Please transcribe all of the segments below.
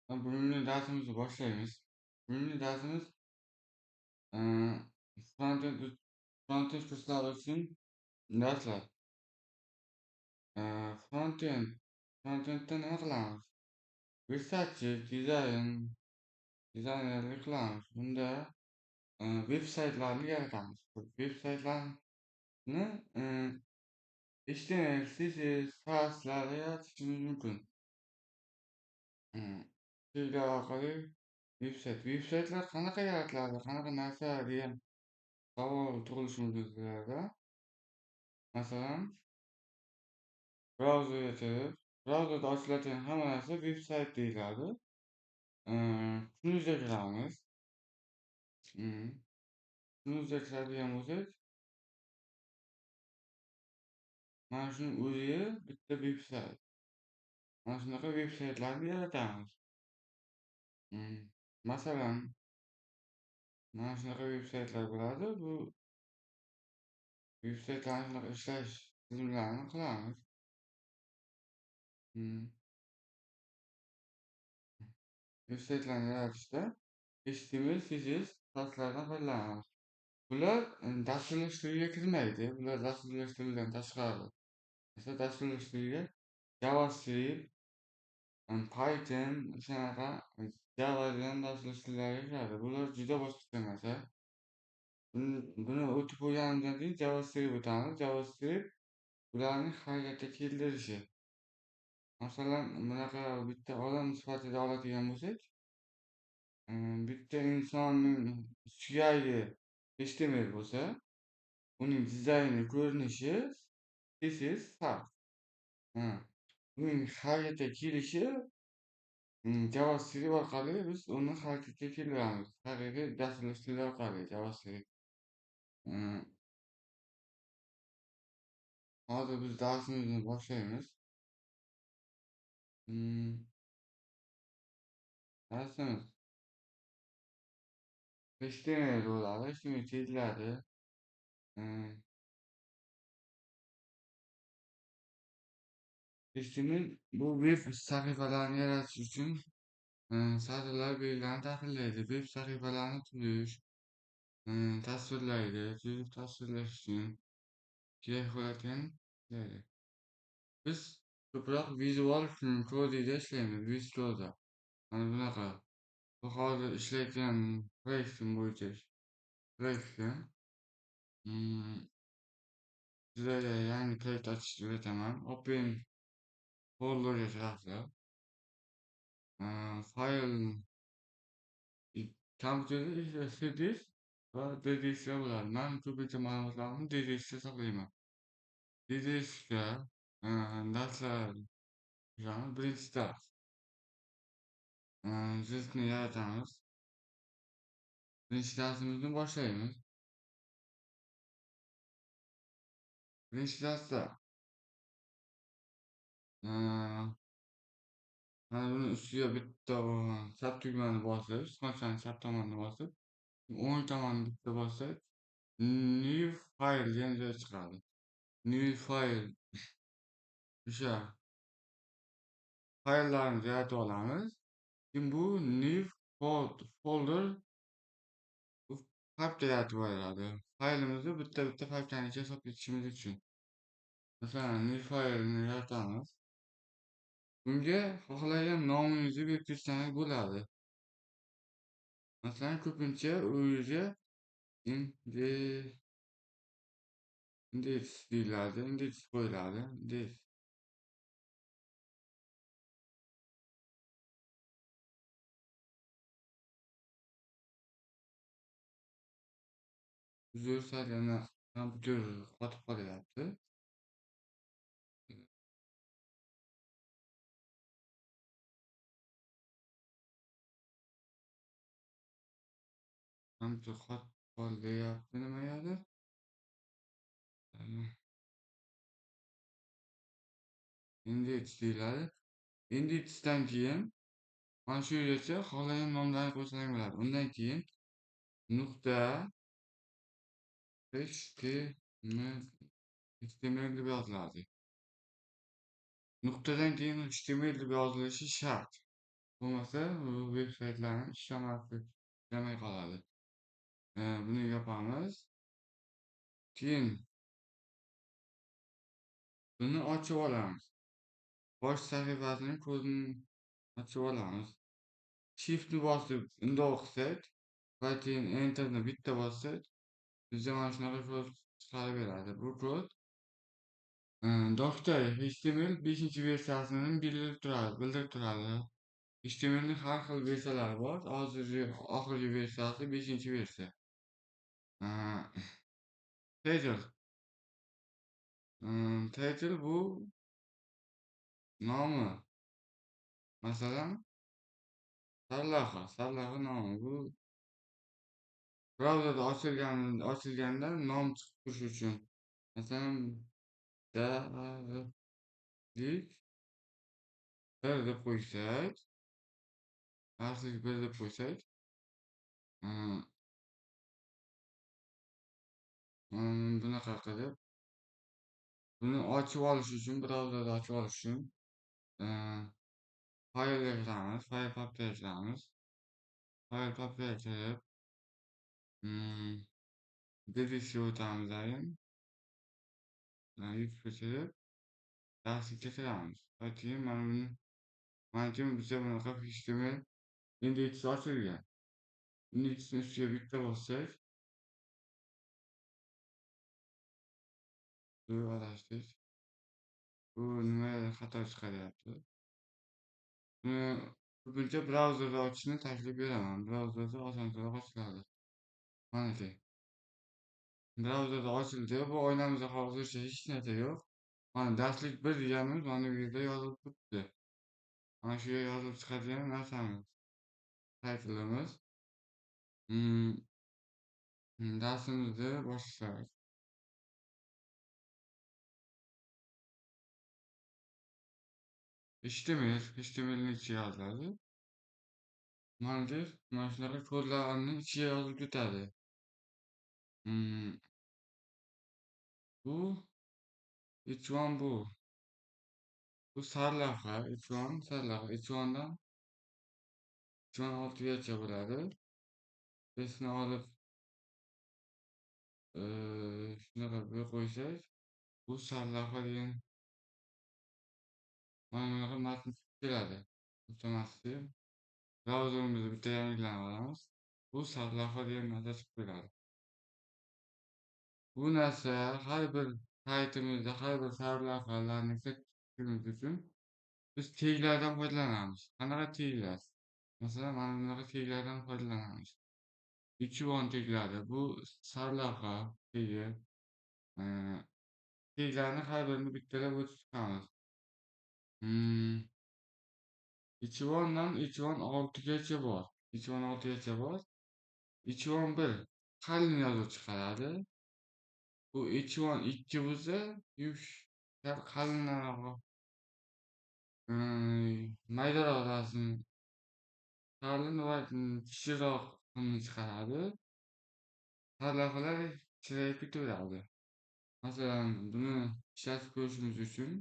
Bugungi darsimizni boshlaymiz. Bugungi darsimiz frontend kurslari uchun darslar. Frontendda nima qilamiz? Website dizaynerlik qilamiz. Bunda veb-saytlarni yaratamiz. Veb-saytlarni HTML, CSS, Sass'larga yaratishimiz mumkin. Shular orqali veb-saytlar qanaqa yaratiladi, qanaqa narsa degan savol tug'ilishi mumkin sizlarda. Masalan, brauzerga kirib, brauzerda ochiladigan hamma narsa veb-sayt deyiladi. Kunuzga kiramiz. Kunuzga kiradigan bo'lsak, mana shuning o'zi bitta veb-sayt. Mana shunaqa veb-saytlarni yaratamiz. Masalan, mana shunaqa veb-saytlar bo'ladi. Bu veb-saytlarni shunaqa ishlash tizimlarini qilamiz. Veb-saytlarni yaratishda HTML, CSS darslardan foydalanamiz. Bular dasturlash tiliga kirmaydi. Bular dasturlash tilidan tashqari. Masalan, dasturlash tiliga JavaScript, Python, shunaqa Java degan dasturlash tillariga kiradi. Bular juda boshqacha narsa. Buni o'tib bo'lganimizdan keyin JavaScript o'tamiz. JavaScript ularni harakatga keltirishi. Masalan, bunaqa bitta odam sifatida oladigan bo'lsak, bitta insonning suyagi HTML bo'lsa, uning dizayni ko'rinishi CSS, Sass. Uning harakatga kelishi JavaScript orqali biz uni harakatga keltiramiz. Haqiqiy dasturlash tili orqali JavaScript. Hozir biz darsimizni boshlaymiz. Darsimiz HTML bo'ladi, HTML tezladi. HTML bu web sahifalarini yaratish uchun satrlar belgilarini tahrirlaydi. Web sahifalarini tuzish, tasvirlaydi. Tuzib tasvirlash uchun kerak bo'ladigan deydi. Biz ko'proq Visual Code'da ishlaymiz. Visualda. Mana bunaqa. Bu hozir ishlayotgan proyektim bo'yicha proyektim. Sizlarga yangi proyekt ochishni o'rgataman. Open folderga kirasizlar. Fayl kompyuterda C disk va D diskda bo'ladi. Men ko'pincha ma'lumotlarni D diskda saqlayman. D diskda darslar birinchi dars. Diskni yaratamiz. Birinchi darsimizni boshlaymiz. Birinchi darsda mana buni ustiga bitta chap tugmani bosib, sichqonchani chap tomonini bosib, o'ng tomonini bitta bossak, new file degan joy chiqadi. New file o'sha fayllarni yaratib olamiz. Keyin bu new folder bu papka yaratib oladi. Faylimizni bitta-bitta papkani ichiga solib ketishimiz uchun. Masalan, new file'ni yaratamiz. Bunga xohlagan nomingizni berib ketsangiz bo'ladi. Masalan, ko'pincha o'ziga index deyiladi, index qo'yiladi, index. Uzr, sal yana kompyuter qotib qolyapti. Kompyuter qotib qolyapti nimagadir. Index deyiladi. Indexdan keyin mana shu yergacha xohlagan nomlarni qo'ysangiz bo'ladi. Undan keyin nuqta HTML deb yoziladi. Nuqtadan keyin HTML deb yozilishi shart. Bo'lmasa bu veb saytlarni ishlamay qoladi. Buni yopamiz. Keyin buni ochib olamiz. Bosh sahifasining kodini ochib olamiz. Shiftni bosib undoq qilsak va keyin Enterni bitta bossak, bizga mana shunaqa kod chiqarib beradi. Bu kod Doctype HTML 5-versiyasini bildirib turadi. HTMLning har xil versiyalari bor. Hozirgi oxirgi versiyasi 5-versiya. Title. Title bu nomi. Masalan, sarlavha nomi. Bu brauzerda ochilganda nom chiqib turishi uchun. Masalan, darslik 1 deb qo'ysak, darslik 1 deb qo'ysak, bunaqa qilib buni ochib olish uchun, brauzerda ochib olish uchun faylga kiramiz, fayl papkaga kiramiz. Fayl papkaga kirib, DDSga o'tamiz, yukga kirib, darslikka kiramiz. Va keyin mana buni, mana keyin bizga bunaqa HTML indeksi ochilgan. Indeksni ustiga bitta bossak, bu adashdik. Bu nima xato chiqaryapti. Buni ko'pincha brauzerda ochishni taklif beraman. Brauzerda osonroq ochiladi. Mana brauzerda ochildi. Bu oynamizda hozircha hech narsa yo'q. Mana darslik 1 deganimiz mana bu yerda yozilib turibdi. Mana shu yerga yozilib chiqadigan narsamiz. Titleimiz. Darsimizni boshlasak. HTMLni ichiga yoziladi. Mana shunaqa kodlarni ichiga yozilib ketadi. Bu H1 bu. Bu sarlavha, H1 sarlavha, H1dan H1 6gacha bo'ladi. Besini olib shunaqa bir qo'ysak, bu sarlavha degan mana bunaqa matn chiqib keladi. Avtomatik brauzerimizda bitta yangilanib olamiz. Bu sarlavha degan narsa chiqib keladi. Bu narsa har bir saytimizda har bir sarlavhalarni kiritishimiz uchun biz teglardan foydalanamiz. Qanaqa teglar? Masalan, mana bunaqa teglardan foydalanamiz. H1 teglari, bu sarlavha tegi. Teglarni har birini bittalab o'tib chiqamiz. H1dan H1 6gacha bor. H1 6gacha bor. H1 1 qalin yozuv chiqaradi. Bu H1 2 bo'lsa, yumshoq qalinroq, maydaroq rasm, qalin va kichikroq chiqaradi. Sarlavhalar kichrayib ketaveradi. Masalan, buni ishlatib ko'rishimiz uchun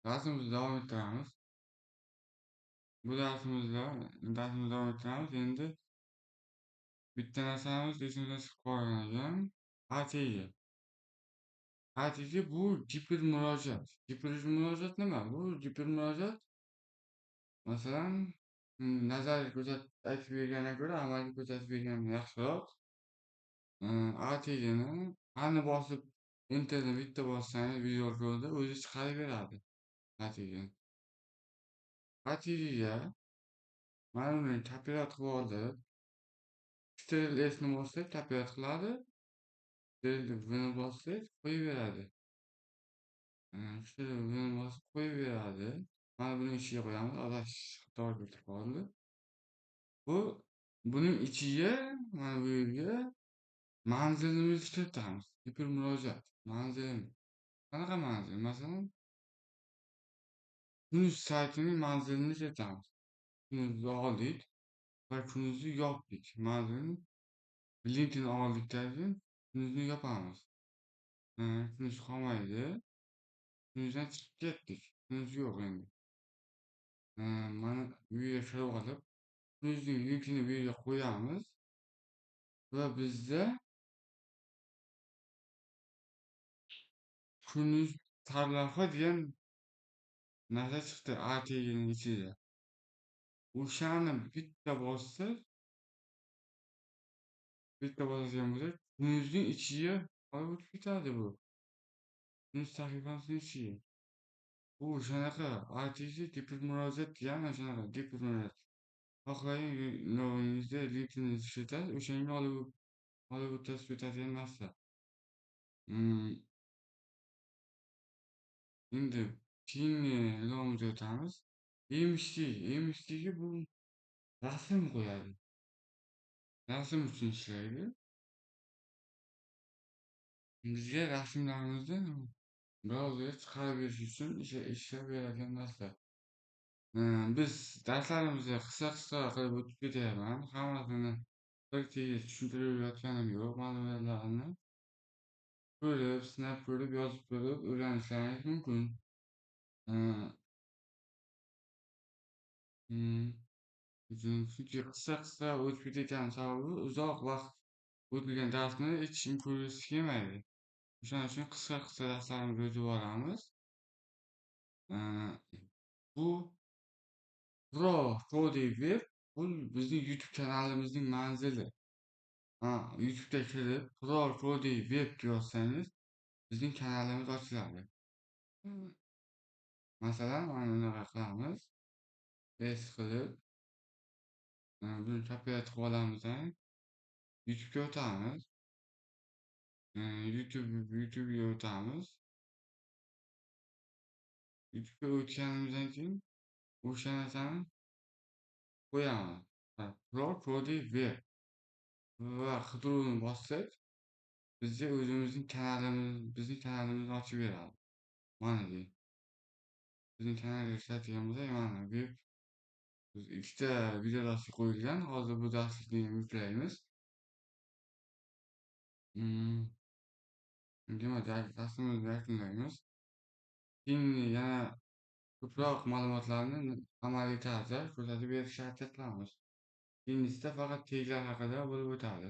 darsimizni davom ettiramiz. Bu darsimizda darsimizni davom ettiramiz. Endi bitta narsamiz esimizdan chiqib qolgan ekan. ATG. ATG bu giper murojaat. Giper murojaat nima? Bu giper murojaat masalan, nazariy ko'rsatib aytib bergandan ko'ra amaliy ko'rsatib bergan yaxshiroq. ATGni A'ni bosib Enterni bitta bossangiz Visual Code'da o'zi chiqarib beradi. ATG. ATGga mana buni kopirovat qilib olib, Ctrl S ni bossak kopirovat qiladi. Ctrl V ni bossak qo'yib beradi. Ctrl V ni bosib qo'yib beradi. Mana buni ichiga qo'yamiz. Adash xato ketib qoldi. Bu buning ichiga mana bu yerga manzilimizni kiritamiz. Giper murojaat. Manzil. Qanaqa manzil? Masalan, Tunus saytining manzilini kiritamiz. Tunusni oldik. Va kunizni yopdik. Mana linkini oldikdan keyin kunizni yopamiz. Kuniz qolmaydi. Kunizdan chiqib ketdik. Kuniz yo'q endi. Mana bu yerga kirib olib, kunizning linkini bu yerga qo'yamiz va bizda kuniz sarlavha degan narsa chiqdi A tegining ichida. O'shani bitta bossak, bitta bosadigan bo'lsak, kunizning ichiga olib o'tib ketadi bu. Kuniz sahifasining ichiga. Bu o'shanaqa ATG tepki murojaat degani o'shanaqa tepki murojaat. Xohlagan ilovangizda linkini ishlatasiz, o'shanga olib o'tkazib ketadigan narsa. Endi keyingi ilovamizga o'tamiz. MCG bu rasm qo'yadi. Rasm uchun ishlaydi. Bizga rasmlarimizni brauzerga chiqarib berish uchun ishlab beradigan narsa. Biz darslarimizni qisqa-qisqa qilib o'tib ketyapman. Hammasini bir tekis tushuntirib yotganim yo'q. Ma'lumotlarni ko'rib, sinab ko'rib, yozib ko'rib o'rganishlaringiz mumkin. Chunki qisqa-qisqa o'tib ketayotganim sababi uzoq vaqt o'tilgan darsni hech kim ko'rgisi kelmaydi. O'shaning uchun qisqa-qisqa darslarimizni o'tib boramiz. Bu Pro Code Web bu bizning YouTube kanalimizning manzili. YouTube'da kirib Pro Code Web deb yozsangiz bizning kanalimiz ochiladi. Masalan, mana bunaqa qilamiz. S qilib buni kopiyat qilib olamiz. YouTube'ga o'tamiz. YouTube'ga o'tamiz. YouTube'ga o'tganimizdan keyin o'sha narsani qo'yamiz. Pro Code Web va qidiruvni bossak, bizga o'zimizning kanalimiz, bizning kanalimizni ochib beradi. Mana deng. Bizning kanalga kiradigan bo'lsak, mana web ikkita video darslik qo'yilgan. Hozir bu darslikni yuklaymiz. Demak, darsimizni yakunlaymiz. Keyin yana ko'proq ma'lumotlarni amaliy tarzda ko'rsatib berishga harakat qilamiz. Keyingisida faqat teglar haqida bo'lib o'tadi.